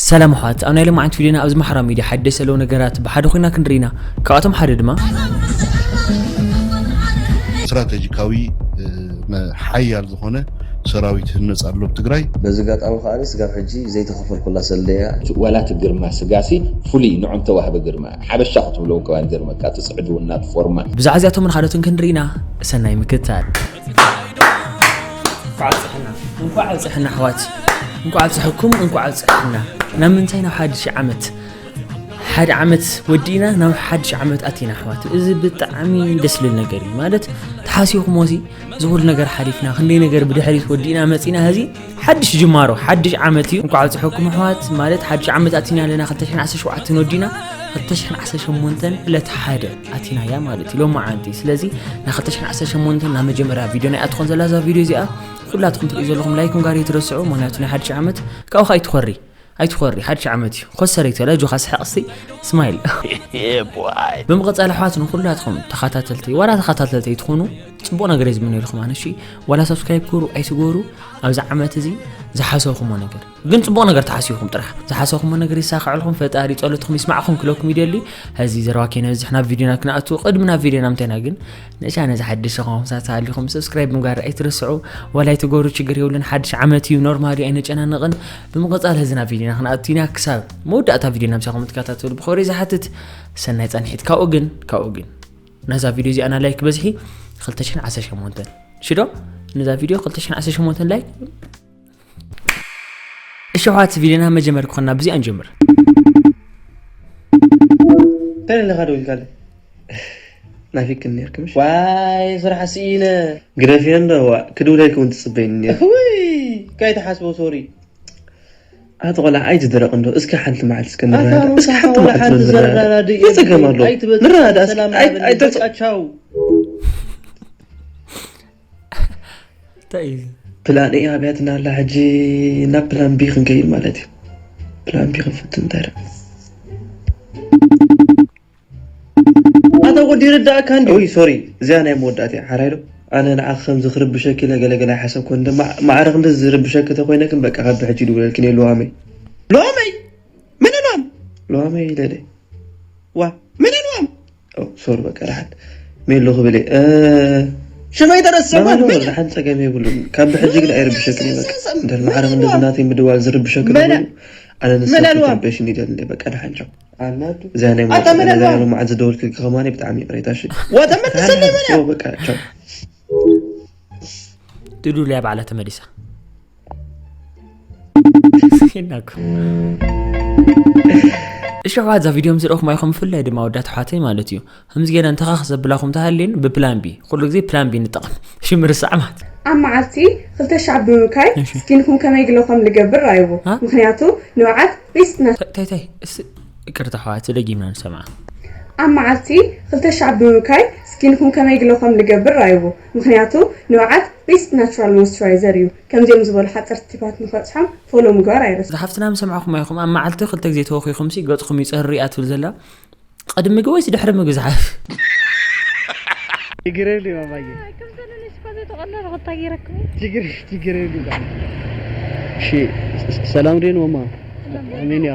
ሰላም ኣሕዋት፣ ኣብ ናይ ሎማዓንቲ ቪድዮና ኣብዚ ማሕበራዊ ሚድያ ሓደሽ ዘለዉ ነገራት ብሓደ ኮይና ክንርኢ ኢና። ካብኣቶም ሓደ ድማ ስትራቴጂካዊ እ፣ መ- ሓያል ዝኾነ ሰራዊት ህነፅ ኣሎ ኣብ ትግራይ። በዚ ኣጋጣሚ ከኣ ስጋብ ሕጂ ዘይተኸፈልኩላ ሰልደያ። ዋላ እቲ ግርማ ስጋሲ ፍሉይ ንዖም ተዋህበ ግርማ ሓበሻ ክትብሎ እውን ከዋን ግርመካ ትፅዕዱ እናት ፎርማ ብዛዕባ እዚኣቶምን ካልኦትን ክንርኢ ኢና። ሰናይ ምክትታል። እንኳዕ ኣብፀሐና፣ እንኳዕ ኣብፀሐና ኣሕዋት፣ እንኳዕ ኣብፀሐኩም፣ እንኳዕ ኣብፀሐና። ናብ ምንታይ? ናብ ሓድሽ ዓመት። ሓደ ዓመት ወዲእና ናብ ሓድሽ ዓመት ኣቲና ኣሕዋት። እዚ ብጣዕሚ ደስ ልብል ነገር እዩ። ማለት ተሓሲኹም ወሲ እዚ ኩሉ ነገር ሓሊፍና፣ ክንደይ ነገር ብድሕሪት ወዲእና መፂና፣ ሕዚ ሓድሽ ጅማሮ፣ ሓድሽ ዓመት እዩ። እንኳዕ ኣብፀሐኩም ኣሕዋት። ማለት ሓድሽ ዓመት ኣቲና ኣለና፣ ክልተ ሽሕን ዓሰርተ ሸውዓተን ወዲእና፣ ክልተ ሽሕን ዓሰርተ ሸሞንተን ዕለት ሓደ ኣቲናያ ማለት እዩ፣ ሎማዓንቲ። ስለዚ ናይ ክልተ ሽሕን ዓሰርተ ሸሞንተን ናብ መጀመርያ ቪድዮ ናይ ኣትኾን ዘላ እዛ ቪድዮ እዚኣ፣ ኩላትኩም ትርእዩ ዘለኹም ላይክ ምግባር ኣይትረስዑ፣ ምኽንያቱ ናይ ሓድሽ ዓመት ካብኡ ከኣ ኣይትኾሪ። ኣይትኾሪ፣ ሓድሽ ዓመት እዩ። ኮሰር ይተለ፣ ኣጆኻ ስሕቕ እስቲ፣ ስማይል። ብምቕጻል ኣሕዋት ንኹላትኩም ተኸታተልቲ፣ ዋላ ተኸታተልቲ ኣይትኾኑ፣ ጽቡቕ ነገር እየ ዝምነየልኩም ኣነ፣ እሺ? ዋላ ሳብስክራይብ ግበሩ ኣይትግበሩ፣ ኣብዚ ዓመት እዚ ዝሓሰብኩሞ ነገር፣ ግን ጽቡቕ ነገር ተሓሲብኩም ጥራሕ፣ ዝሓሰብኩሞ ነገር ይሳኻዕልኩም፣ ፈጣሪ ጸሎትኩም ይስማዕኩም ክለኩም ይደሊ። ሕዚ ዘረባ ከይነብዝሕ ናብ ቪድዮና ክንኣቱ፣ ቅድሚ ናብ ቪድዮና ምንታይና ግን፣ ንቻነል እዚ ሓድሽ ዝኾንኩም ሰባት ተሃሊኹም ሰብስክራይብ ምግባር ኣይትረስዑ። ዋላ ኣይትገሩ፣ ችግር የብሉን። ሓድሽ ዓመት እዩ፣ ኖርማል እዩ፣ ኣይነጨናንቕን። ብምቕጻል፣ ሕዚ ናብ ቪድዮና ክንኣቱ ኢና። ክሳብ መወዳእታ ቪድዮና ምሳኹም ትከታተሉ ብኽብሪ ዝሓትት። ሰናይ ጻንሒት። ካብኡ ግን፣ ካብኡ ግን፣ ነዛ ቪድዮ እዚኣ ና ላይክ በዝሒ ክልተ ሽሕን ዓሰርተ ሸሞንተን። ሽዶ? ነዛ ቪድዮ ክልተ ሽሕን ዓሰርተ ሸሞንተን ላይክ። እሺ፣ ኣሕዋት፣ ቪድዮና መጀመር ክኾንና ብዚኣ ንጀምር። እንታይ ኣለኻ ደው ኢልካለ? ናፊቅክኒ ነርክ ምሽ? ዋይ፣ ስራሕ ስኢነ። ግደፍዮ እንዶ፣ ዋ፣ ክድውለልኪ እውን ትጽበይኒ ነይርኪ። ውይ፣ ካይትሓስቦ፣ ሶሪ። ኣቲ ቆልዓ ኣይትድረቕ እንዶ፣ እስኪ ሓንቲ መዓልቲ እስከ ኣታ ንረዳዳእ። ሩታ፣ እስኪ ሓንቲ ቆልዓ መዓልቲ ሓንቲ ንረዳዳእ። ዘረዳዳእ እንታይ ጸገም ኣለዎ? ኣይትበጽሕ፣ ንረዳዳእ እስኪ። ሰላም ኣይ-፣ ይሃበኒ። ኣይተጽ- በቃ፣ ቻው። እንታይ እዩ? ፕላን ኤ ኣብያትና ኣላ፣ ሕጂ ናብ ፕላን ቢ ክንከይድ ማለት እዩ። ፕላን ቢ ክንፍትን እንታይ ደኣ? ኣታ ወዲ ይርዳእካ እንዲ። ኦይ፣ ሶሪ፣ እዚኣ ናይ መወዳእታ እያ። ሓራይ ዶ? ኣነ ንዓኺ ከምዚ ክርብሸኪ ኢለ ገለ ገለ ኣይሓሰብኩን። እንደ ማ-፣ ማዕረ ክንዲ ዝርብሸኪ ተኮይነ ግን በቃ ካብ ብሕጂ ይድውለልኪ እየ። ሉዋመይ። ሉዋመይ? መን ሉዋም? ሉዋመይ ኢለ ደ። ዋ፣ መን ሉዋም? ኦ፣ ሶሪ፣ በቃ ደሓን። ሜሎ ክብል እየ። እ፣ ሽመይ ተረሰ፣ ኖ፣ ኖ፣ ማን? ኖ፣ መን? ደሓን፣ ጸገም የብሉን። ካብ ብሕጂ ግን ኣይርብሸክን እዩ፣ በቃ። ሰ-፣ ሰ-፣ እንድሕር ማዕረ መን? ክንዲ ናተይ ምድዋል ዝርብሸኪ መን? ተኮይኑ፣ ኣነ መን ንስኺ ሉዋም? ትርበሽኒ ኢለ፣ በቃ ደሓን ቻው። ኣናዱ። እዛ ናይ ኣታ መን ሞት ሉዋም? ሎማዓንቲ ዝደወልክልኪ ከማኒ ብጣዕሚ ይቕሬታ፣ እሺ? ወተመልሰለይ በላ። ኦ፣ በቃ፣ ቻው። ትዱል እያ ባዕላ ተመሊሳ። ኢልናኩ። እሺ፣ ኣሕዋት፣ እዛ ቪድዮ ምስ ረእኹም ኣይኹም፣ ብፍላይ ድማ ኣወዳት ኣሕዋተይ ማለት እዩ። ከምዚ ገይረ እንተኻኽ ዘብላኹም ተሃልየን ብፕላን ቢ፣ ኩሉ ግዜ ፕላን ቢ ንጠቐም። ሽም ርሳዕ ማለት። ኣብ መዓልቲ ክልተ ሻዕ ብምብካይ እሺ። ስኪንኩም ከመይ ግሎ ከም ልገብር ራይዎ። አ? ምኽንያቱ ንብዓት ቤስት ናት። ታይ፣ ታይ፣ ታይ፣ እስ-፣ ይቅርታ ኣሕዋት፣ ደጊምና ንሰምዓ። ኣብ መዓልቲ ክልተ ሻዕ ብምብካይ ስኪንኩም ከመይ ግሎ ከም ልገብር ራይዎ። ምኽንያቱ ንብዓት ቤስት ናቹራል ሞይስቸራይዘር እዩ። ከምዚኦም ዝበሉ ሓፀርቲ ቲፓት ንክበፅሖም ፎሎ ምግባር ኣይረስዑ። እዛ ሓፍትና ምስ ሰማዕኹም ኣይኹም፣ ኣብ መዓልቲ ክልተ ግዜ ተወኺኹም ሲ ገፅኹም ይፀሪ እያ ትብል ዘላ። ቅድሚ ምግቢ ወይስ ድሕሪ ምግቢ ዝሓፍ? ችግር የብሉን ማማዬ። ከምሰለለሽ እኮ ዘይተቆነነ ቁጣ ገይረክሞ። ችግር፣ ችግር የብሉን። እሺ፣ ሰላም ደን ማማ? ኣሜን እያ።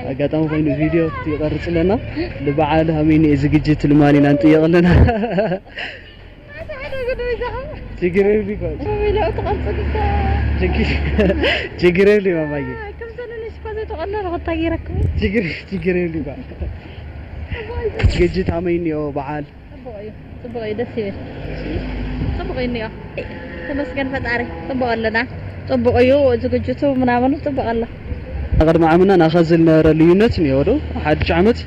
ኣጋጣሚ ኮይኑ ቪድዮ ትቀርጽ ኣለና። ንበዓል ሃሜን ዝግጅት ልማን ኢና ንጥየቕ ኣለና። ችግር የብሉን። ችግር፣ ችግር የብሉን ማማዬ። ከምሰለለሽ እኮ ዘይተቆነነ ቁጣ ገይረክሞ። ችግር፣ ችግር የብሉን። ዝግጅት ሃሜን እዮ በዓል። ጽቡቕ እዩ፣ ጽቡቕ እዩ፣ ደስ ይብል። ጽቡቕ እዩ እኒኦ። ተመስገን ፈጣሪ፣ ጽቡቕ ኣለና። ጽቡቕ እዩ ዝግጅቱ ምናምኑ፣ ጽቡቕ ኣሎ። ቅድሚ ዓምና ናኸዚ ዝነበረ ልዩነት እኒኦ ዶ? ሓድሽ ዓመት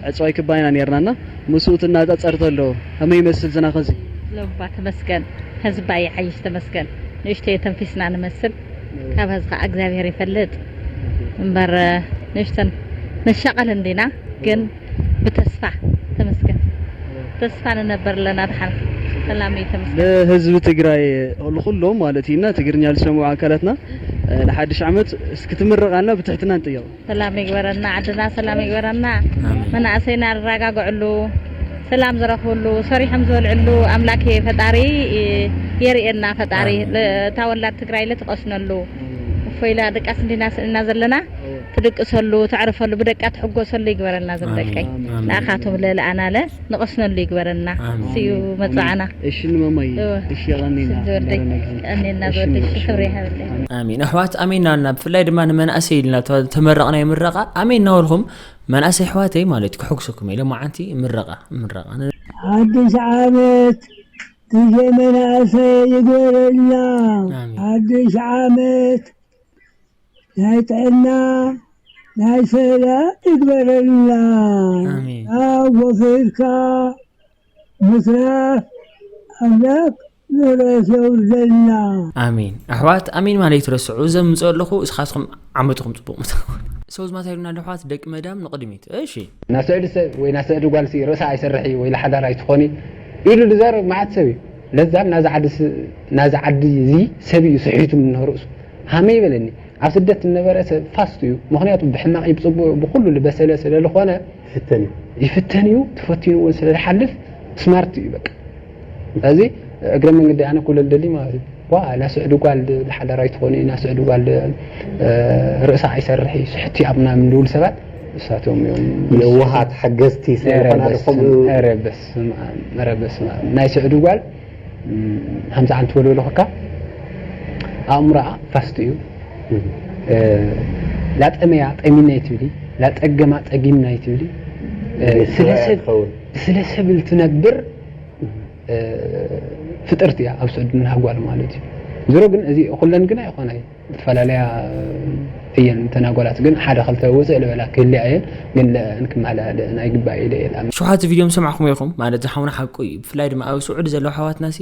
ዕጽዋይ ክባይና ኔርናና፣ ምስኡ ትናጻጸር ተሎ፣ ከመይ ይመስል ዝናኸዚ? ለባ ተመስገን፣ ህዝባ ይዓይሽ ተመስገን። ንእሽተይ ተንፊስና ንመስል፣ ካብ ህዝቢ ከኣ እግዚኣብሔር ይፈልጥ። እምበር፣ ንእሽተን ንሻቐል እንዲና፣ ግን ብተስፋ ተመስገን። ተስፋ ንነብር ኣለና፣ ድሓን ሰላም እዩ፣ ተመስገን። ንህዝቢ ትግራይ ንኹሎም ማለት እዩና፣ ትግርኛ ዝሰምዑ ኣካላትና፣ ንሓድሽ ዓመት እስኪ ትምርቓና ብትሕትና ንጥየቕ። ሰላም ይግበረና፣ ዓድና ሰላም ይግበረና። ኣሜን። መናእሰይና ኣረጋግዕሉ፣ ሰላም ዝረኽብሉ፣ ሰሪሖም ዝበልዕሉ ኣምላክ ፈጣሪ የርእየና። ፈጣሪ ኣሜን። ለ-፣ እታ ወላድ ትግራይ ለትቐስነሉ። እፎ ኢላ ድቃስ እንዲና ስእና ዘለና። ትድቅሰሉ፣ ተዕርፈሉ፣ ብደቃ ትሕጎሰሉ ይግበረና። ዝም ደቀይ ንኣኻቶም ለለኣናለ ንቐስነሉ ይግበረና። ስዩ መጻዕና። እሺ ንመማይ። እሺ፣ የቐኒና። ቀኒና። ዘወደይ ክብሪ ይሃበለይ። ኣሜን ኣሕዋት፣ ኣሜን ናና። ብፍላይ ድማ ንመናእሰይ ኢልና ተመረቕና የምረቓ ኣሜን እናበልኹም፣ መናእሰይ ኣሕዋተይ ማለት ክሕጉሰኩም ኢለ መዓንቲ ምረቓ ምረቓ። ሓድሽ ዓመት ግዜ መናእሰይ ይግበረልና። ሓድሽ ዓመት ናይ ጥዕና፣ ናይ ሰላም ይግበረልና። ኣሜን። ኣብ ወፈይድካ ምስራሕ ኣምላክ ምሕረት የውርደልና። ኣሜን። ኣሕዋት፣ ኣሜን ማለት ይትረስዑ። ዘምጽኦ ኣለኹ፣ እስኻትኩም ዓመትኹም ጽቡቕ ምትኸውን። ሰው ዝማታ ኢሉና ኣሎ፣ ኣሕዋት፣ ደቂ መዳም ንቕድሚት። እሺ። ናስዕዲ ሰብ ወይ ናስዕዲ ጓልሲ ርእሳ ኣይሰርሕ እዩ ወይ ለሓዳር ኣይትኾኒ ኢሉ ዝዛረብ መዓት ሰብ እዩ። ለዛም ናዚ ዓዲ ስ-፣ ናዚ ዓዲ እዚ ሰብ እዩ ስሒቱ ምንሆ ርእሱ። ሃመይ በለኒ። ኣብ ስደት ዝነበረ ሰብ ፋስት እዩ። ምኽንያቱ ብሕማቕ እዩ ብጽቡቕ ብኹሉ ዝበሰለ ስለ ዝኾነ ይፍተን እዩ። ይፍተን እዩ። ተፈቲኑ እውን ስለ ዝሓልፍ ስማርት እዩ በቃ። ስለዚ እግረ መንገዲ ኣነ ኩለ ልደሊ ማለት እዩ። ዋ ናስዕዲ ጓል ድ-፣ ሓዳር ኣይትኾኒ፣ ናስዕዲ ጓል ድ-፣ እ፣ ርእሳ ኣይሰርሕ እዩ፣ ስሕቲ ኣብ ምናምን ልብል ሰባት እሳቶም እዮም። የዋሃት ሓገዝቲ ስለ ዝኾና ዶ ከምኡ? ኧረ በስመ ኣብ፣ ኧረ በስመ ኣብ። ናይ ስዕዲ ጓል፣ እም፣ ሃምሳ ዓመት ወለዶ ከካ ኣእምሮኣ ፋስት እዩ። እም። እ፣ ላጠመያ ጠሚና ይትብሊ፣ ላጸገማ ጸጊምና ይትብሊ። እ፣ ስለ ሰብ፣ ትኸውን። ስለ ሰብ ልትነብር፣ እ፣ ፍጥርቲ እያ ኣብ ስዕድና ጓል ማለት እዩ። ዝሮ ግን እዚ ኩለን ግን ኣይኾና እየ። ዝተፈላለያ እየን እተን ኣጓላት ግን ሓደ ክልተ ውፅእ ልበላ ክህልያ እየን ግን ለእን ክመላለእን ኣይግባእ ኢለ እየ ዝኣምን። ሸውዓተ ቪድዮ ምስ ሰማዕኹም ኢኹም ማለት ዝሓውና ሓቁ እዩ። ብፍላይ ድማ ኣብ ስዑዲ ዘለዉ ኣሕዋትና ሲ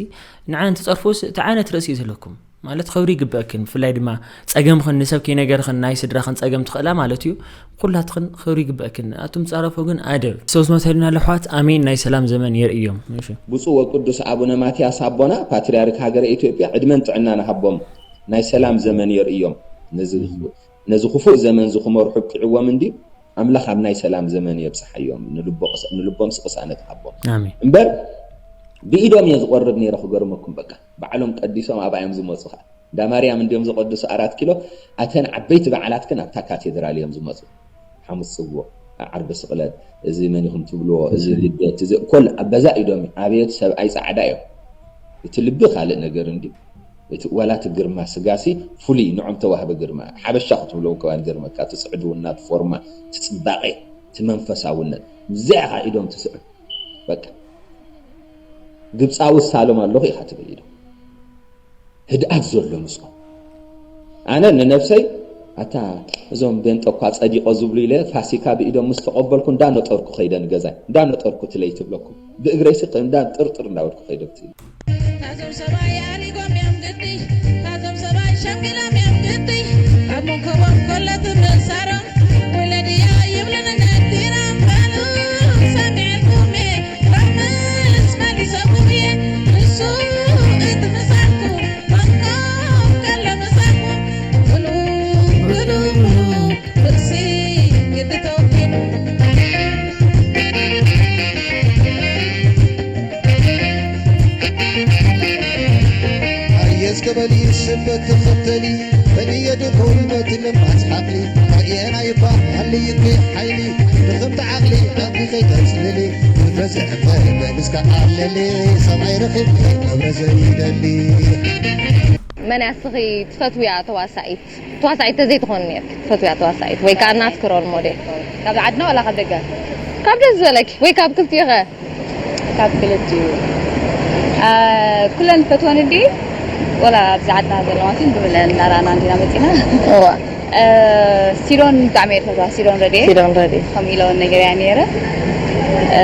ንዓን ትፀርፉስ እቲ ዓይነት ርእሲ እዩ ዘለኩም ማለት ክብሪ ይግበእክን። ብፍላይ ድማ ፀገምኽን ንሰብ ከይነገርኽን ናይ ስድራኽን ፀገም ትኽእላ ማለት እዩ። ኩላትኽን ክብሪ ይግበእክን። ኣቱም ፃረፎ ግን ኣደብ። ሰው ዝመተልና ለሕዋት ኣሜን ናይ ሰላም ዘመን የርእዮም። እሺ። ብፁዕ ወቅዱስ ኣቡነ ማትያስ ኣቦና ፓትርያርክ ሃገረ ኢትዮጵያ ዕድመን ጥዕናን ሃቦም ናይ ሰላም ዘመን የርእዮም። ነዚ ነዚ ክፉእ ዘመን እዚ ክመርሑ ኣብቂዕዎም እንዲ ኣምላኽ ኣብ ናይ ሰላም ዘመን የብጽሓዮም። ንልቦ ቅሳ-፣ ንልቦም ቅሳነት ሃቦም። ኣሜን። እምበር ብኢዶም እየ ዝቆርብ ነይረ ክገርመኩም። በቃ ባዕሎም ቀዲሶም ኣብኣ እዮም ዝመጹ። ከኣ እንዳ ማርያም እንዲዮም ዘቐድሱ ኣራት ኪሎ። ኣተን ዓበይቲ በዓላት ግን ኣብታ ካቴድራል እዮም ዝመጹ። ሓሙስ ጽውዕ፣ ዓርቢ ስቕለት፣ እዚ መን ኢኹም ትብልዎ፣ እዚ ልደት፣ እዚ ኮል ኣብ በዛ ኢዶም እዩ። ኣቤት ሰብኣይ ጻዕዳ እዮም። እቲ ልቢ ካልእ ነገር እንድዩ። እቲ ዋላ እቲ ግርማ ስጋሲ ፍሉይ ንዖም ተዋህበ ግርማ። ሓበሻ ክትብሎም ከዋን ገርመካ፣ እቲ ጽዕድውና፣ እቲ ፎርማ፣ እቲ ጽባቐ፣ እቲ መንፈሳውነት። እዚኣ ኢኻ ኢዶም ትስዕብ። በቃ። ግብጻዊ ሳሎም ኣለኹ ኢኻ ትብል ኢዶም። ህድኣት ዘሎ ምስኦም። ኣነ ንነብሰይ፣ ኣታ እዞም ቤንጠ እኳ ጸዲቆ ዝብሉ ኢለ ፋሲካ ብኢዶም ምስ ተቐበልኩ እንዳነጠርኩ ከይደ ንገዛይ። እንዳነጠርኩ ትለይ ትብለኩም። ብእግረይሲ እንዳ ጥርጥር እንዳበልኩ ከይደ ብትይ። ካብዞም ሰብኣይ ኣሪጎም እዮም ግዲ፣ ካብዞም ሰብኣይ ሸምጊሎም እዮም ግዲ። ኣብ መንከቦም ከሎ ትምእሳሮም፣ ውለድያ ይብሉኒ ነጊሮም በሉ፣ ሰሚዕኩም እየ። ሎምስ መሊሰኩም እየ፣ ንሱ እቲ ምሳኩም፣ መንከብ ከሎ ምሳኩም። ብሉ፣ ብሉ፣ ብሉ፣ ርእሲ ግዲ ተወኪሉ። ኣየ እስከ በሊ ስበት ተኸተሊ፣ በሊ የድኹል በቲ ልማት ሓቕሊ፣ ኣየናይ እኳ ሃልይኪ ሓይሊ፣ ድኽምቲ ዓቕሊ ዓቕሊ ከይተጽልሊ፣ ንፈዝዕ እምበር በሊ እስከ ኣለሊ፣ ሰብኣይ ረኺብኪ ክብረ ዘይደሊ። መን እያ እስኺ ትፈትውያ ተዋሳኢት? ተዋሳኢት ተዘይትኾኒ ነይርኪ ትፈትውያ ተዋሳኢት ወይ ከዓ ናትኪ ሮል ሞዴል? ካብ ዓድና ዋላ ካብ ደገ? ካብ ደስ ዝበለኪ ወይ ካብ ክልቲኡ ኸ? ካብ ክልቲኡ። አ፣ ኩለን ፈትወን እንዲ ወላ ኣብዚ ዓድና ዘለዋ ሲ ብብለን እናረኣና እንዲና መፂና። እዋ። አ፣ ሲዶን ብጣዕሚ እየ ዝፈትዋ፣ ሲዶን ረድኤ። ሲዶን ረድኤ። ከምኡ ኢለ እውን ነጊረያ ነይረ። አ፣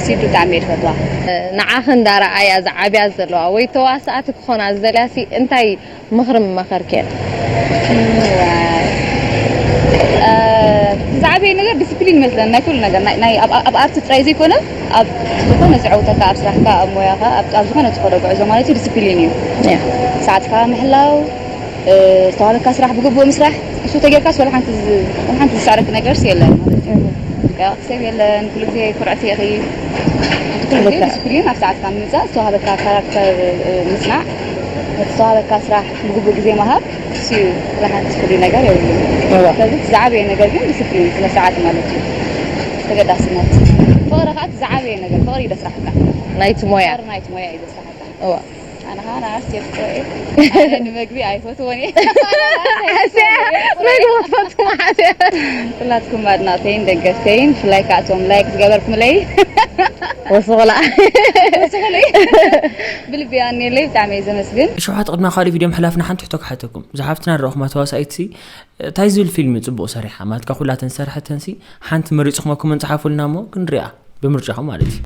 ሲዱ ብጣዕሚ እየ ዝፈትዋ። ንዓኺ እንዳረኣያ ዝዓብያ ዘለዋ ወይ ተዋሳእቲ ክኾና ዝደልያ ሲ እንታይ ምኽሪ ምመኸርክየን? ዋይ። እ፣ ዝዓበየ ነገር ዲስፕሊን ይመስለኒ፣ ናይ ኩሉ ነገር፣ ናይ፣ ናይ ኣብ፣ ኣብ ኣርት ጥራይ ዘይኮነ፣ ኣብ ዝኾነ ዘዕውተካ፣ ኣብ ስራሕካ፣ ኣብ ሞያኻ፣ ኣብ፣ ኣብ ዝኾነ ትኸዶ ጉዕዞ ማለት እዩ ዲስፕሊን እዩ። እያ። ሰዓትካ ምሕላው፣ እ፣ ዝተዋህበካ ስራሕ ብግቡእ ምስራሕ፣ እሱ ተጌርካስ ወላ ሓንቲ ዝ-፣ ወላ ሓንቲ ዝስዕረኪ ነገርስ የለን ማለት እዩ። እህ። በቃ ሰብ የለን፣ ኩሉ ግዜ ኩርዕቲ ኢኺ። ኩሉ ግዜ ልክዕ። ዲስፕሊን ኣብ ሰዓትካ ምምጻእ፣ ዝተዋህበካ ካራክተር፣ እ፣ ምጽናዕ፣ ዝተዋህበካ ስራሕ ብግቡእ ግዜ ምሃብ፣ እሱ እዩ፣ ወላ ሓንቲ ፍሉይ ነገር የብሉን። እዋ። ስለዚ እቲ ዝዓበየ ነገር ግን ዲስፕሊን፣ ስነ ስርዓት ማለት እዩ። ተገዳስነት። ፍቕሪ ከዓ እቲ ዝዓበየ ነገር፣ ፍቕሪ እዩ ዘስራሕካ። ናይቲ ሞያ። ፍቕሪ ናይቲ ሞያ እዩ ዘስራሕካ። እዋ። ኣነ ከዓ ንኣርት የፍቅሮ እየ። ኣነ ንምግቢ ኣይፈትዎን እየ። ኣስያ፣ ምግቢ ክትፈትዎ ሓስያ። ኩላትኩም ኣድናቕተይን ደገፍተይን፣ ብፍላይ ከዓ እቶም ላይክ ዝገበርኩምለይ። ወስኹላ። ወስኹለይ። ብልቢ ኣኔለይ ብጣዕሚ እየ ዘመስግን። ሽውሓት ቅድሚ ካልእ ቪድዮ ምሕላፍና ሓንቲ ሕቶ ክሓተኩም። እዛ ሓፍትና ንረእኹማ ተዋሳኢት ሲ፣ እንታይ ዝብል ፊልም እዩ ጽቡቕ ሰሪሓ? ማለት ካብ ኩላተን ዝሰርሐተን ሲ ሓንቲ መሪጽኹማ ኮመንት ጸሓፉልና እሞ ክንሪኣ ብምርጫኹም ማለት እዩ።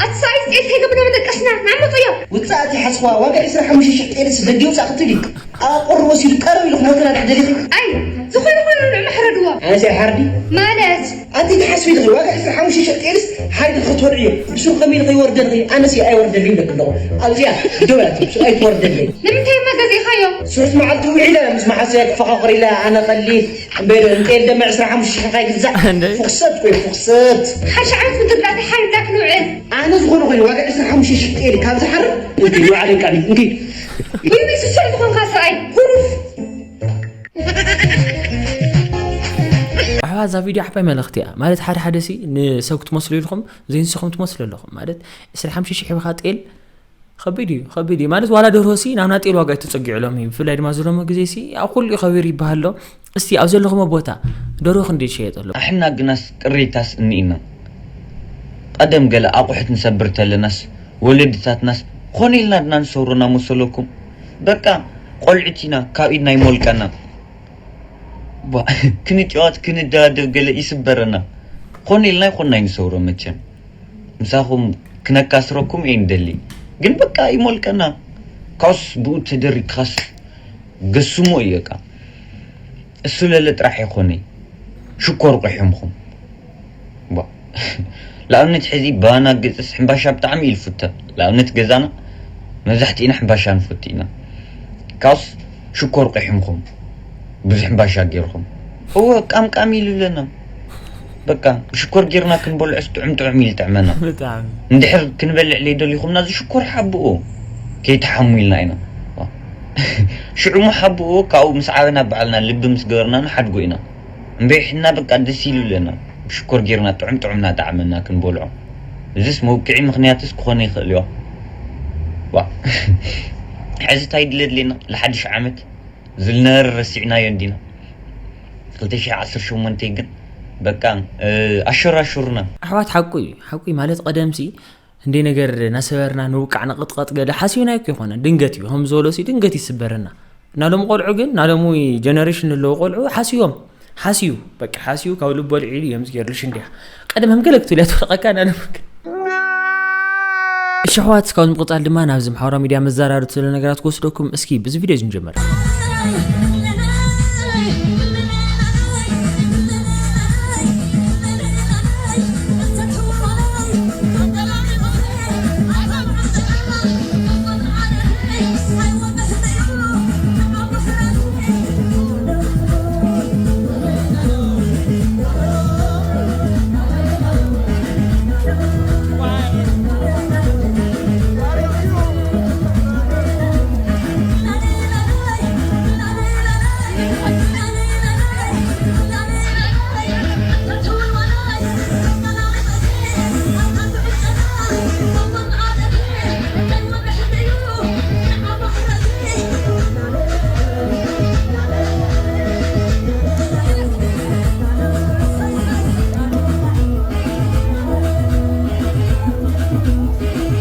ኣቲ ሰብኣይ ዝጤል ከይገብረ መደቀስና ናመጡ እዮም። ውፅኣት ይሓስዋ ዋጋ ዕስራ ሓሙሽተ ሽሕ ጤልስ ደገ ውፃእ ክትብል እዩ። ኣቁር ወሲዱ ቀረብ ኢሉ ክሞትና ደሊኺ። ኣይ ዝኾነ ኮይኑ ንዑ መሕረድዎ። ኣነስ ኣይሓርዲ። ማለት ኣንቲ ትሓስቢ ኢልኺ ዋጋ ዕስራ ሓሙሽተ ሽሕ ጤልስ ሓሪድ ክትወድዕዮ ብስሩ ከመይ ኢልኺ ይወርደልኺ? ኣነስ ኣይወርደልዩ ኢለኪ ኣለኹ። ኣብዚኣ ደው ያቲ ብስሩ ኣይትወርደለይ። ንምንታይ እማ ገዚእኻዮ? ስሩት መዓልቲ ውዒለ ምስ መሓሰያ ክፈኻኸር ኢለ ኣነ ቀሊል እምበር እንጤል ደመ ዕስራ ሓሙሽተ ሽሕ ካይ ግዛዕ። እንደ ፍኽሰት ኮይ ፍኽሰት። ሓድሽ ዓመት ምድርዳር ሓሪዳ ክንውዕል። ኣነ ዝኾነ ኮይኑ ዋጋ ዕስራ ሓሙሽተ ሽሕ ጤል ካብ ዝሓርድ እንኪ ንባዕለይ ቃኒ እንኪ። ወይ ወይ ስሱዕ ዝኾንካ ሰብኣይ ሁሩፍ። ኣሕዋ እዛ ቪድዮ ዓባይ መልእኽቲ እያ። ማለት ሓደ ሓደ ሲ ንሰብ ክትመስሉ ኢልኹም ዘይንስኹም ትመስሉ ኣለኹም። ማለት ዕስራ ሓሙሽተ ሽሕ ሂብኻ ጤል ከቢድ እዩ፣ ከቢድ እዩ። ማለት ዋላ ደርሆ ሲ ናብ ናጤል ዋጋ እዩ ተጸጊዑሎም እዩ። ብፍላይ ድማ ዝሎሚ ግዜ ሲ ኣብ ኩሉ እዩ ከቢር ይበሃል ኣሎ። እስቲ ኣብ ዘለኹሞ ቦታ ደርሆ ክንደይ ይሸየጥ ኣሎ? ኣሕና ግናስ ቅሪታስ እኒኢና። ቀደም ገለ ኣቑሑት ንሰብር ተለናስ ወለድታትናስ ኮነ ኢልና ድና ንሰውሮና መሰለኩም? በቃ ቆልዑት ኢና፣ ካብ ኢድና ይሞልቀና። ቧ፣ ክንጫወት ክንደባደብ ገለ ይስበረና። ኮነ ኢልና ይኮንና ይንሰውሮ መቸም። ምሳኹም ክነካስረኩም እየ ንደሊ። ግን በቃ ይሞልቀና። ካውስ ብኡ ተደሪግካስ ገስሞ እዩ በቃ። እሱ ለለ ጥራሕ ይኾነ። ሽኮር ቁሕምኹም። ቧ። ንኣብነት ሕዚ ባና ገፅስ ሕምባሻ ብጣዕሚ እዩ ዝፍተ። ንኣብነት ገዛና መብዛሕትእና ሕምባሻ ንፈቱ ኢና። ካውስ ሽኮር ቂሕምኹም ብዙሕ ሕምባሻ ጌርኹም። እወ ቃምቃም ኢሉ ኣለና። በቃ ሽኮር ጌርና ክንበልዖስ ጥዑም ጥዑም እዩ ዝጥዕመና። ብጣዕሚ። እንድሕር ክንበልዕ ለይደሊኹምና እዚ ሽኮር ሓብኡ ከይትሓሙ ኢልና ኢና። ሽዑ ሞ ሓብኡ ካብኡ ምስ ዓበና ባዕልና ልቢ ምስ ገበርና ንሓድጎ ኢና። እምበይ ሕና በቃ ደስ ኢሉ ኣለና። ብሽኮር ጌርና ጥዑም ጥዑም እናጠዓመና ክንበልዖ። እዚስ መውቅዒ ምኽንያትስ ክኾነ ይኽእል እዩ። ዋ። ሕዚ እንታይ ድለ ድሌና? ለሓድሽ ዓመት ዝልነበረ ረሲዕናዮ እንዲና። ክልተ ሽሕ ዓሰርተ ሸሞንተ ግን በቃ፣ እ፣ ኣሸራሹርና። ኣሕዋት ሓቁ እዩ። ሓቁ እዩ ማለት ቀደምሲ እንደ ነገር ናሰበርና ንውቃዕ ንቕጥቀጥ ገለ ሓሲብና እኮ ይኾነ። ድንገት እዩ። ከም ዝበሎ ሲ ድንገት ይስበረና። ናሎም ቆልዑ ግን፣ ናሎም ጀነሬሽን ዘለዉ ቆልዑ ሓስዮም። ሓስዩ፣ በቃ ሓስዩ ካብ ልቦ ልዒሉ እዮም ዝገርልሽ እንዲያ። ቀደም ከም ገለ ክትብል እያ ትወርቐካ ናሎም ግን። እሺ ኣሕዋት፣ ካብዚ ምቕጻል ድማ ናብዚ ማሕበራዊ ሚድያ መዘራረብቲ ዘሎ ነገራት ክወስደኩም። እስኪ ብዚ ቪድዮ እዚ ንጀምር።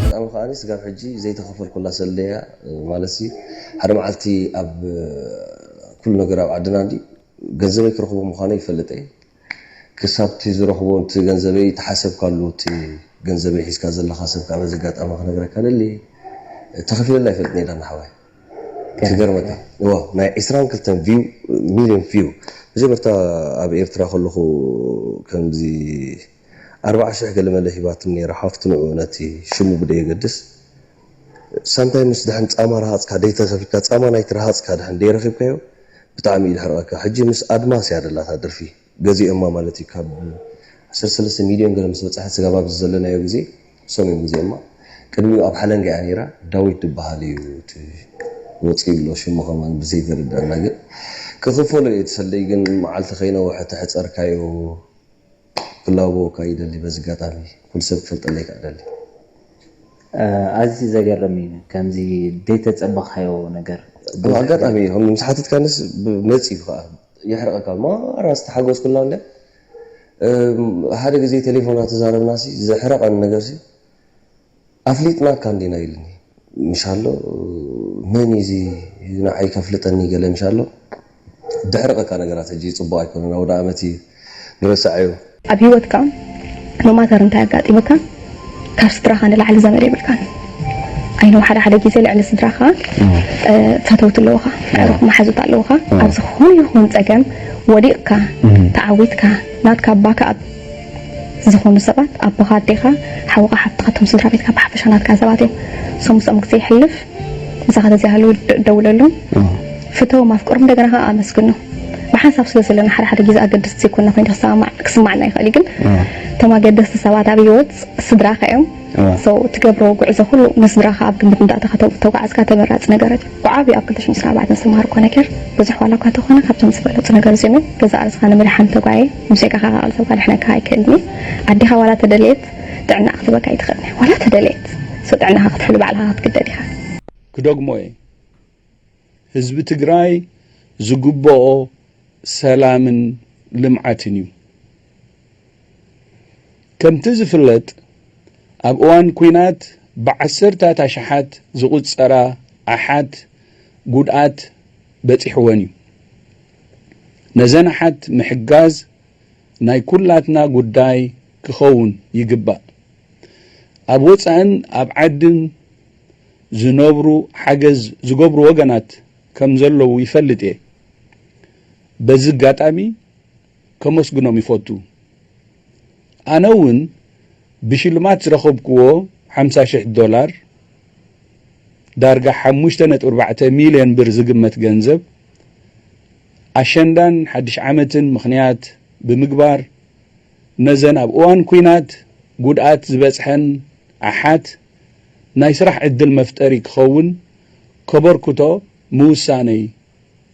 ብጣዕሚ ከዓኒ ስጋብ ሕጂ ዘይተኸፈልኩላ ሰለያ፣ ማለትሲ ሓደ መዓልቲ ኣብ ኩሉ ነገር ኣብ ዓድና እንዲ ገንዘበይ ክረኽቦ ምዃነይ ይፈልጥ እየ። ክሳብ እቲ ዝረኽቦ እቲ ገንዘበይ ተሓሰብካሉ እቲ ገንዘበይ ሒዝካ ዘለኻ ሰብ ከዓ በዚ ኣጋጣሚ ክነግረካ ደሊ ተኸፊለላ ኣይፈልጥን እየ ዳና ሓዋይ። ክገርመካ እዋ ናይ ዕስራን ክልተን ቪው ሚልዮን ቪው መጀመርታ ኣብ ኤርትራ ከለኹ ከምዚ ኣርባዓ ሽሕ ገለ መለ ሂባትኒ ነይራ ሓፍቲ ንኡ ነቲ ሽሙ ብደየገድስ ሳምታይምስ ድሕን ጻማ ረሃጽካ ደይተኸፊልካ ጻማ ናይቲ ረሃጽካ ድሕን ደይረኺብካዮ ብጣዕሚ እዩ ድሕርቐካ ሕጂ ምስ ኣድማስ እያ ደላታ ደርፊ ገዚኦማ ማለት እዩ ካብ ዓሰርተ ሰለስተ ሚልዮን ገለ ምስ በጻሐት ስጋብ ኣብዚ ዘለናዮ ግዜ እሶም እዮም ግዜማ ቅድሚኡ ኣብ ሓለንጋ እያ ነይራ ዳዊት ዝበሃል እዩ እቲ ወፂኡ ኣሎ ሽሙ ከማን ብዘይተረዳእና ግን ክኽፈሎ እየ ትሰለይ፣ ግን መዓልቲ ከይነውሐ ተሕፀርካዮ ክላበወካ ይደሊ። በዚ ኣጋጣሚ ኩሉ ሰብ ክፈልጠለይ ከዓ ደሊ። ኣዚ ዘገርም እዩ፣ ከምዚ ዘይተጸበኻዮ ነገር። ኣጋጣሚ እዩ፣ ከም ምስ ሓትትካንስ መፂ ከዓ የሕርቐካ። ማራ ዝተሓጎስኩላ እንደ ሓደ ግዜ ቴሌፎና ተዛረብናሲ ዘሕረቐኒ ነገርሲ ኣፍሊጥናካ እንዲና ኢልኒ። ምሻሎ መን እዚ ንዓይ ከፍልጠኒ ገለ ምሻሎ ድሕርቐካ ነገራት ሕጂ ፅቡቕ ኣይኮነን። ኣውደ ኣመት እዩ ንረሳዓዮ። ኣብ ህይወትካ ኖማተር እንታይ ኣጋጢሙካ ካብ ስድራኻ ንላዕሊ ዘመድ የብልካን። ኣይኖ ሓደ ሓደ ግዜ ልዕሊ ስድራኻ ፈተውቲ ኣለውኻ፣ ኣዕሩኽ መሓዙት ኣለውኻ። ኣብ ዝኾነ ይኹን ፀገም ወዲቕካ ተዓዊትካ ናትካ ባካ ኣብ ዝኾኑ ሰባት ኣቦኻ ኣዴኻ ሓውኻ ሓፍትኻ እቶም ስድራ ቤትካ ብሓፈሻ ናትካ ሰባት እዮም። ሶምሶም ግዜ ይሕልፍ ምሳኻ ተዘይሃለዉ ደውለሎም ፍተዎም ኣፍቅሮም እንደገና ከዓ ኣመስግኖም። ብሓንሳብ ስለ ዘለና ሓደ ሓደ ግዜ ኣገደስቲ ዘይኮንና ኮይኑ ክሰማማዕ ክስማዓና ይኽእል እዩ፣ ግን እቶም ኣገደስቲ ሰባት ኣብ ህይወት ስድራኻ እዮም። So ትገብሮ ጉዕዞ ኩሉ ንስድራኻ ኣብ ግምት እንዳእተኻ ተጓዓዝካ ተመራፂ ነገራት እዩ። ብዓብዩ ኣብ ክልተ ሽሕን ዕስራን ኣርባዕተን ዝተምሃርኩዎ ነገር ብዙሕ ዋላ እኳ ተኾነ ካብቶም ዝበለፁ ነገር እዚኦም እዮም። ገዛእ ርእስኻ ንምድሓን ተጓየ ምስ ጌጋኻ ካልእ ሰብ ከድሕነካ ኣይክእልን እዩ። ኣዴኻ ዋላ ተደለየት ጥዕና ክትበካ ኣይትኽእልን እያ ዋላ ተደለየት። So ጥዕናኻ ክትሕሉ ባዕልኻ ክትግደድ ኢኻ። ክደግሞ እየ። ህዝቢ ትግራይ ዝግበኦ ሰላምን ልምዓትን እዩ። ከምቲ ዝፍለጥ ኣብ እዋን ኲናት ብዓሰርታት ኣሽሓት ዝቑጸራ ኣሓት ጉድኣት በጺሕወን እዩ። ነዘን ኣሓት ምሕጋዝ ናይ ኩላትና ጉዳይ ክኸውን ይግባእ። ኣብ ወጻእን ኣብ ዓድን ዝነብሩ ሓገዝ ዝገብሩ ወገናት ከም ዘለዉ ይፈልጥ እየ። በዚ ኣጋጣሚ ከመስግኖም ይፈቱ። ኣነ እውን ብሽልማት ዝረኸብክዎ ሓምሳ ሽሕ ዶላር፣ ዳርጋ ሓሙሽተ ነጥቢ ኣርባዕተ ሚልዮን ብር ዝግመት ገንዘብ፣ ኣሸንዳን ሓድሽ ዓመትን ምኽንያት ብምግባር ነዘን ኣብ እዋን ኲናት ጉድኣት ዝበፅሐን ኣሓት ናይ ስራሕ ዕድል መፍጠሪ ክኸውን ከበርክቶ ምውሳነይ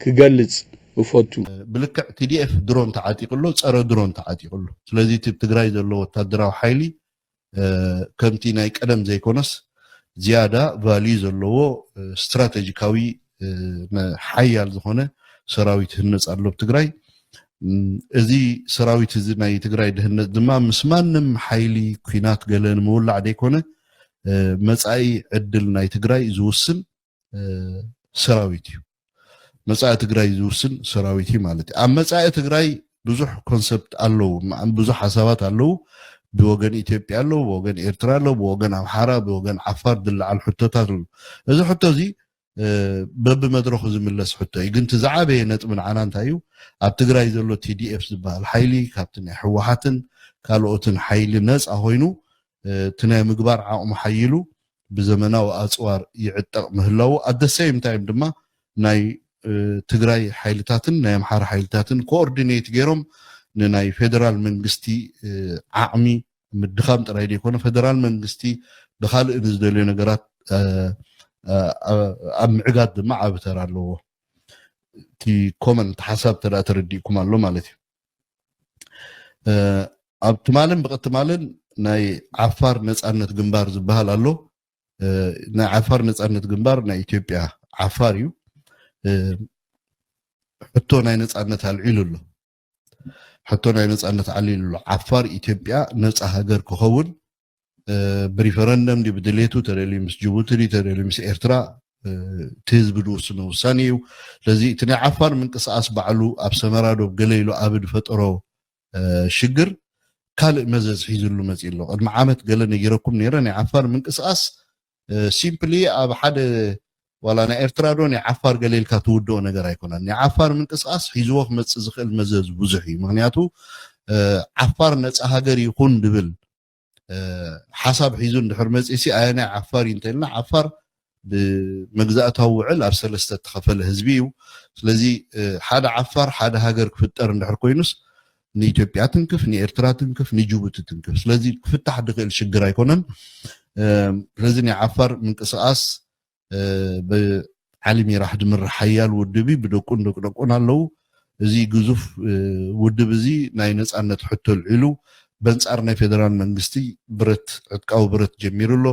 ክገልፅ እፈቱ። ብልክዕ ቲ ዲ ኤፍ ድሮን ተዓጢቑ ኣሎ፣ ጸረ ድሮን ተዓጢቑ ኣሎ። ስለዚ እቲ ትግራይ ዘሎ ወታደራዊ ሓይሊ ከምቲ ናይ ቀደም ዘይኮነስ ዝያዳ ቫልዩ ዘለዎ ስትራቴጂካዊ ሓያል ዝኾነ ሰራዊት ህነፅ ኣሎ ኣብ ትግራይ። እዚ ሰራዊት እዚ ናይ ትግራይ ድህነት ድማ ምስ ማንም ሓይሊ ኲናት ገለ ንምውላዕ ዘይኮነ መፃኢ ዕድል ናይ ትግራይ ዝውስን ሰራዊት እዩ። መፃኢ ትግራይ ዝውስን ሰራዊት እዩ ማለት እዩ። ኣብ መፃኢ ትግራይ ብዙሕ ኮንሰፕት ኣለዉ፣ ብዙሕ ሓሳባት ኣለዉ። ብወገን ኢትዮጵያ ኣለዉ፣ ብወገን ኤርትራ ኣለዉ፣ ብወገን ኣምሓራ፣ ብወገን ዓፋር ዝለዓል ሕቶታት ኣሎ። እዚ ሕቶ እዚ በብመድረኹ ዝምለስ ሕቶ እዩ። ግን እቲ ዝዓበየ ነጥቢ ንዓና እንታይ እዩ? ኣብ ትግራይ ዘሎ ቲ ዲ ኤፍ ዝበሃል ሓይሊ ካብቲ ናይ ህወሓትን ካልኦትን ሓይሊ ነፃ ኮይኑ እቲ ናይ ምግባር ዓቕሙ ሓይሉ ብዘመናዊ ኣፅዋር ይዕጠቕ ምህላዉ ኣደሰይም ታይም ድማ ናይ ትግራይ ሓይልታትን ናይ ኣምሓራ ሓይልታትን ኮኦርዲኔት ገይሮም ንናይ ፌደራል መንግስቲ ዓቕሚ ምድኻም ጥራይ ዘይኮነ ፌደራል መንግስቲ ብካልእ ንዝደልዮ ነገራት ኣብ ምዕጋት ድማ ዓቢ ተራ ኣለዎ። እቲ ኮመን እቲ ሓሳብ ተዳ ተረዲእኩም ኣሎ ማለት እዩ። ኣብ ትማልን ብቐትማልን ናይ ዓፋር ነፃነት ግንባር ዝበሃል ኣሎ። ናይ ዓፋር ነፃነት ግንባር ናይ ኢትዮጵያ ዓፋር እዩ። ሕቶ ናይ ነፃነት ኣልዒሉ ኣሎ። ሕቶ ናይ ነፃነት ኣልዒሉ ኣሎ። ዓፋር ኢትዮጵያ ነፃ ሃገር ክኸውን ብሪፈረንደም ድዩ ብድሌቱ ተደልዩ ምስ ጅቡቲ ድዩ ተደልዩ ምስ ኤርትራ እቲ ህዝቢ ዝውስኖ ውሳኔ እዩ። ስለዚ እቲ ናይ ዓፋር ምንቅስቃስ ባዕሉ ኣብ ሰመራ ዶብ ገለ ኢሉ ኣብ ዝፈጠሮ ሽግር ካልእ መዘዝ ሒዝሉ መፂኡ ኣሎ። ቅድሚ ዓመት ገለ ነጊረኩም ነይረ ናይ ዓፋር ምንቅስቃስ ሲምፕሊ ኣብ ሓደ ዋላ ናይ ኤርትራ ዶ ናይ ዓፋር ገለ ኢልካ ትውድኦ ነገር ኣይኮነን። ናይ ዓፋር ምንቅስቃስ ሒዝዎ ክመፅእ ዝኽእል መዘዝ ብዙሕ እዩ። ምክንያቱ ዓፋር ነፃ ሃገር ይኹን ድብል ሓሳብ ሒዙ እንድሕር መፂሲ ኣየናይ ዓፋር እዩ እንተልና ዓፋር ብመግዛእታዊ ውዕል ኣብ ሰለስተ እተኸፈለ ህዝቢ እዩ። ስለዚ ሓደ ዓፋር ሓደ ሃገር ክፍጠር እንድሕር ኮይኑስ ንኢትዮጵያ ትንክፍ፣ ንኤርትራ ትንክፍ፣ ንጅቡቲ ትንክፍ። ስለዚ ክፍታሕ ድኽእል ሽግር ኣይኮነን። ስለዚ ናይ ዓፋር ምንቅስቃስ ብዓሊ ሚራሕ ድምራሕ ሓያል ውድብ እዩ። ብደቁን ደቅደቁን ኣለዉ። እዚ ግዙፍ ውድብ እዚ ናይ ነፃነት ሕቶ ኣልዒሉ በንፃር ናይ ፌደራል መንግስቲ ብረት፣ ዕጥቃዊ ብረት ጀሚሩ ኣሎ።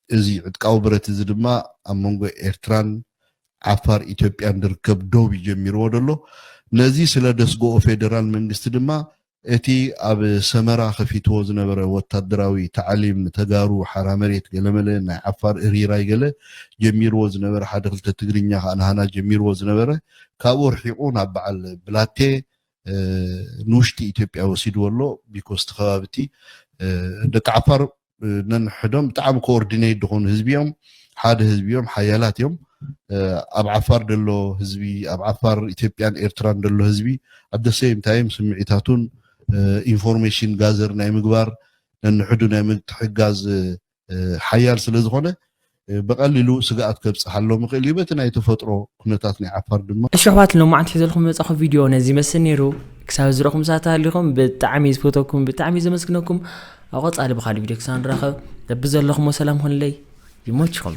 እዚ ዕጥቃዊ ብረት እዚ ድማ ኣብ መንጎ ኤርትራን ዓፋር ኢትዮጵያን ዝርከብ ዶብ እዩ ጀሚርዎ ዘሎ። ነዚ ስለ ደስግኦ ፌደራል መንግስቲ ድማ እቲ ኣብ ሰመራ ከፊትዎ ዝነበረ ወታደራዊ ታዕሊም ተጋሩ ሓራ መሬት ገለመለ ናይ ዓፋር እሪራይ ገለ ጀሚርዎ ዝነበረ ሓደ ክልተ ትግርኛ ከዓ ናሃና ጀሚርዎ ዝነበረ ካብኡ ርሒቑ ናብ በዓል ብላቴ ንውሽጢ ኢትዮጵያ ወሲድዎ ኣሎ። ቢኮስ እቲ ከባቢ እቲ ደቂ ዓፋር ነንሕዶም ብጣዕሚ ኮኦርዲኔት ዝኾኑ ህዝቢ እዮም፣ ሓደ ህዝቢ እዮም፣ ሓያላት እዮም። ኣብ ዓፋር ደሎ ህዝቢ፣ ኣብ ዓፋር ኢትዮጵያን ኤርትራን ደሎ ህዝቢ ኣብ ደሰይም ታይም ስምዒታቱን ኢንፎርሜሽን ጋዘር ናይ ምግባር ነንሕዱ ናይ ምትሕጋዝ ሓያል ስለ ዝኾነ ብቐሊሉ ስግኣት ከብፅሓሎም ይኽእል እዩ። በቲ ናይ ተፈጥሮ ኩነታት ናይ ዓፋር ድማ እሺ ኣሕዋት፣ ሎማዓንቲ ሒዘልኩም መጻኹ ቪድዮ ነዚ ይመስል ነይሩ። ክሳብ ዝረኹም ሰዓት ሃሊኹም ብጣዕሚ ዝፈተኩም ብጣዕሚ ዘመስግነኩም። ኣብ ቀጻሊ ብኻሊ ቪድዮ ክሳብ ንራኸብ በብዘለኹሞ ሰላም ኹንለይ። ይሞችኹም።